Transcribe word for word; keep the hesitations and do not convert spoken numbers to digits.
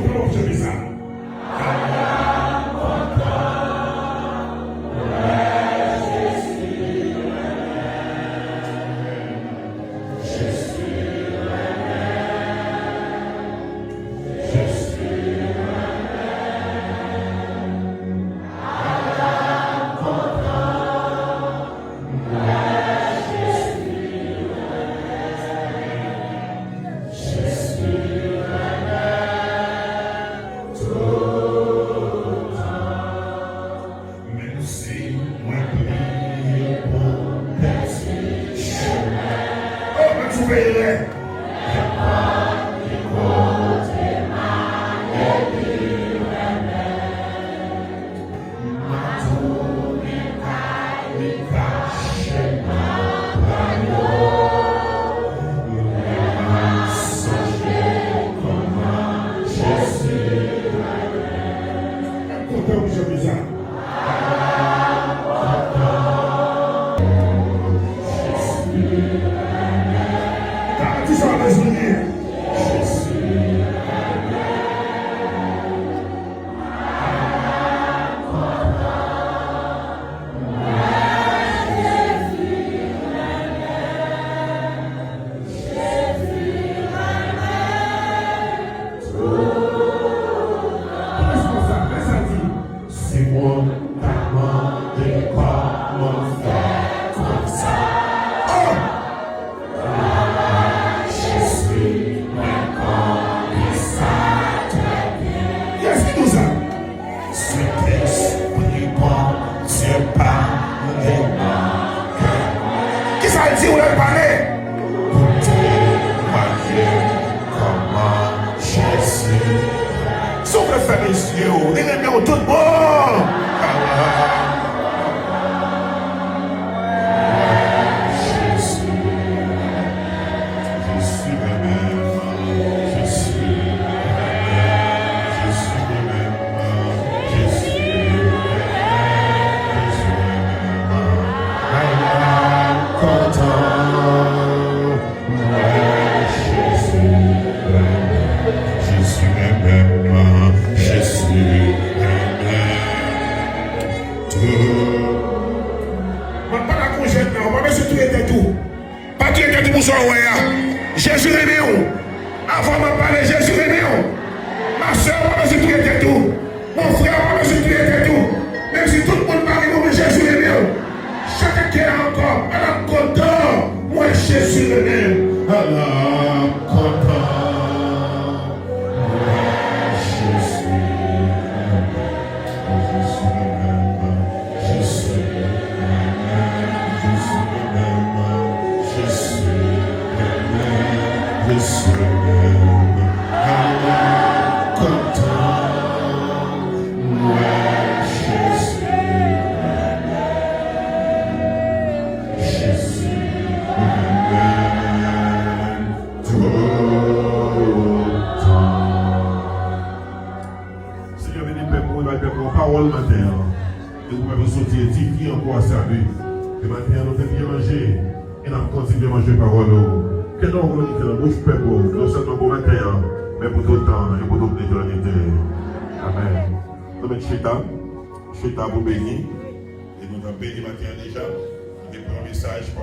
Kòman w chante sa? Men si mwen pliye pou pèdi chemen. O, mwen twouve erè. Nenpòt ki kote m ale, li renmen. M a tounen kay li kache nan pran yo. Lè m a sonje kòman Jezi renmen. Kontan pou Jezi sa. Gade sa w bezwen ye. Responsab, lè sa di, si moun ta mande kòman fè konn sa. Oh! Jezi, mwen konnen sa trè byen. Yes, ki nou sa? Sentespri Bondye pale nan kè mwen. Kisa l di w lè l pale? Pou m temwaye kòman Jezi. Si w fè fèmen zye w, li renmen w tout bon. Jezi. Jezi renmen m, Jezi renmen m, Jezi renmen m, Jezi renmen m, Jezi renmen m. Mwen kontan, mwen Jezi renmen m, Jezi renmen m, Jezi renmen m. Tou. M ap pale ak yon jèn la, ou pa bezwen touye tèt ou. Pa touye tèt ou pou sa w wè a. Jezi renmen w. Avan m ap pale, Jezi renmen w. Ma sè, ou pa bezwen touye tèt ou. Mon frè, ou pa bezwen touye tèt ou. Menm si tout moun pa renmen w, men Jezi renmen w. Chante kè a ankò. Ala m kontan, mwen Jezi renmen m. Ala m kontan, mwen Jezi renmen m. Jezi renmen m, Jezi renmen m, Jezi renmen m, Jezi renmen m, Jezi renmen m. Ala m kontan, mwen Jezi renmen m, Jezi renmen m toutan. Senyè, beni pèp ou, e bay pèp ou yon pawòl maten an. E pou pèp ou soti edifye, ankouraje, sali. E maten an, nou te byen manje, e n ap kontinye manje pawòl ou. Ke non ou glorifye nan bouch pèp ou, non sèlman pou maten an, men pou tout tan, e pou tout etènite. Amèn. Nou mèt chita, chita pou beni, e nou t ap beni maten an deja. Nou te pran mesaj.